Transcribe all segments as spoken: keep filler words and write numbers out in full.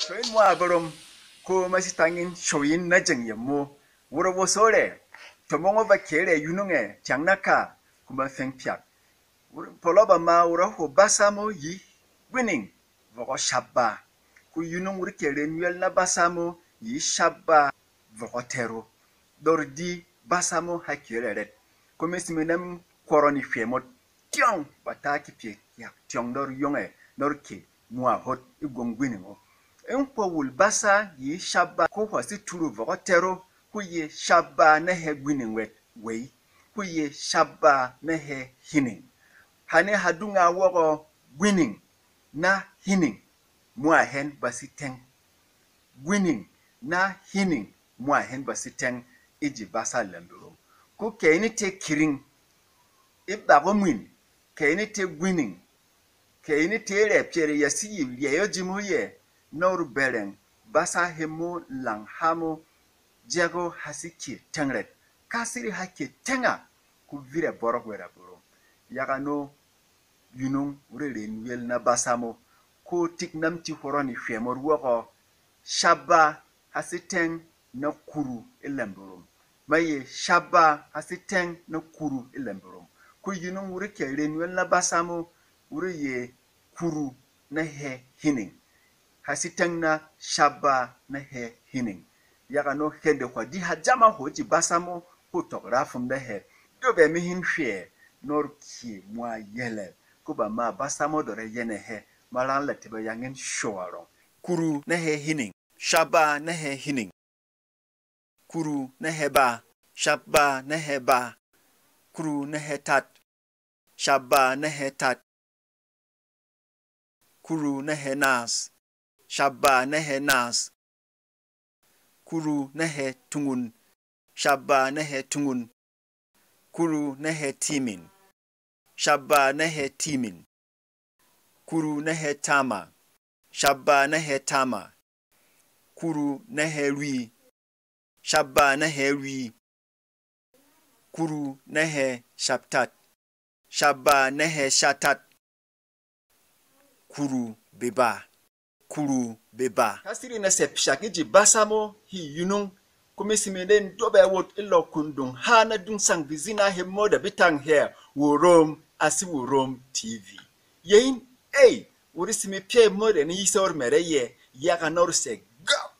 Shoyin mwa bwɛrɛm, ko ma si tang in shoyin na jeng yemo. Wuro wo sore, to mo ngo ba kere yununge tyang na ka, kuma feng pyak. Polo ba ma wuro ho basa mo yi gwining vɔgɔ shabba. Ku yunung wuro kere nwel na basa mo yi shabba vɔgɔ tero. Dor di basa mo ha kere ret. Kuma simi nam kwɔrɔ ni hwɛ mot. Tyɔng ba ta ki pyɛ kyak tyɔng nɔr yɔngɛ nɔr ke mwa hot e gwong gwining o. E nkpɔ wul basa yi shabba ko hwa si turu vɔgɔ tero, ko ye shabba na hɛ gwining wɛt wei, ko ye shabba na hɛ hining. Hane ha dunga wɔgɔ gwining na hining mwa hɛn ba si teng. Gwining na hining mwa hɛn ba si teng e ji basa lembirum. Ko kɛ ini te kiring, e bak o mwin, kɛ ini te gwining, kɛ ini te rɛ pyɛrɛ ya si yi lyɛ yo ji mo yɛ, nɔru bɛrɛng basa hemo lang ha mo jɛgo ha si kye teng rɛt, ka siri ha kye tenga ku vire bɔrɔk wɛra boro. Yaga no yunung rere nwel na basa mo, ko tik nam ti hwɔrɔ ni hwɛ mo rwɔgɔ, shabba ha si teng na kuru e lembirum. Ma ye shabba ha si teng na kuru e lembirum. Ko yunung wuri kɛ renwel na basa mo, wuri ye kuru na hɛ hining. Ha si teng na shabba na hɛ hining. Yaga no hende hwa di ha jama ho ji basa mo, ko tɔk ra fum da hɛ. Do bɛ mi hin hwɛ, nor ki mwa yɛlɛ. Ko ba ma basa mo dore yɛnɛ hɛ, ma rang la teba yang in show arɔng. Kuru na hɛ hining. Shabba na hɛ hining. Kuru na hɛ ba. Shabba na hɛ ba. Kuru na hɛ tat. Shabba na hɛ tat. Kuru na hɛ naas. Shabba na hɛ naas. Kuru na hɛ tungun. Shabba na hɛ tungun. Kuru na hɛ timin. Shabba na hɛ timin. Kuru na hɛ tama. Shabba na hɛ tama. Kuru na hɛ rwi. Shabba na hɛ rwi. Kuru na hɛ shaptat. Shabba na hɛ shatat. Kuru beba. Kuru beba. Ka siri na sɛ pishak e ji basa mo hi yunung, ko mi simi nen do bɛ wot e lɔ kundung ha na dung sang bizina he mo da bitang hɛ Wurom a si Wurom T V. Yein, ei, wuri simi pyɛ mo de ni yisɛ wor mɛrɛ yɛ, yaga nor sɛ gap,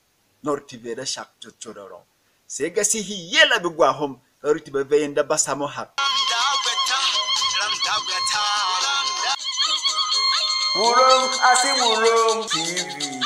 nor ti vɛ da shak chot chot arɔng. Sɛ ga si hi yela bi gwa hom, nor ti ba vɛ yin da basa mo hak. Wurom a si Wurom T V.